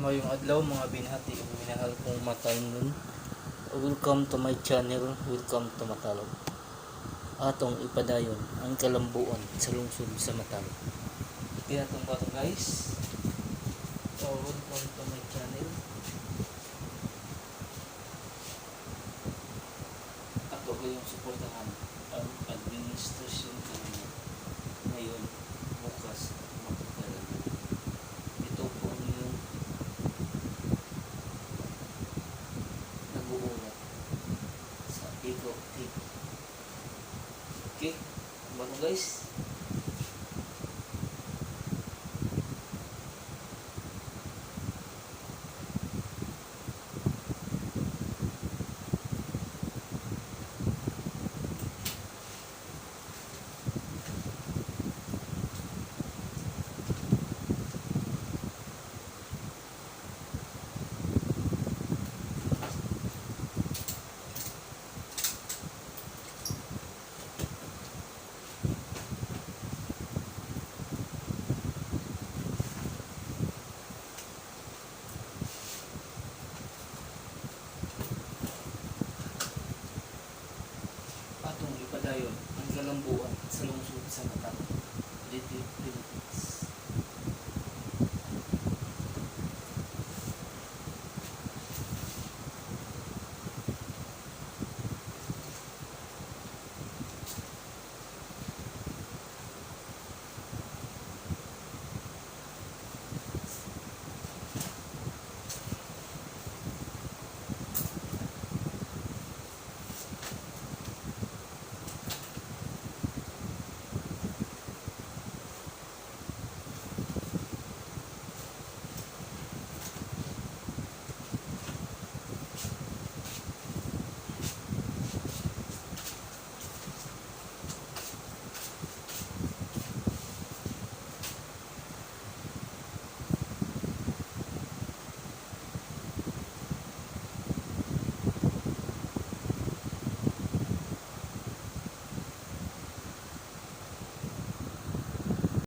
Maayong adlaw, mga binhati ug minahal kong Matalnon. Welcome to my channel, welcome to Matalom. Atong ipadayon ang kalambuan sa lungsod sa Matalom. Kaya itong bato, guys. Oh, welcome to my channel.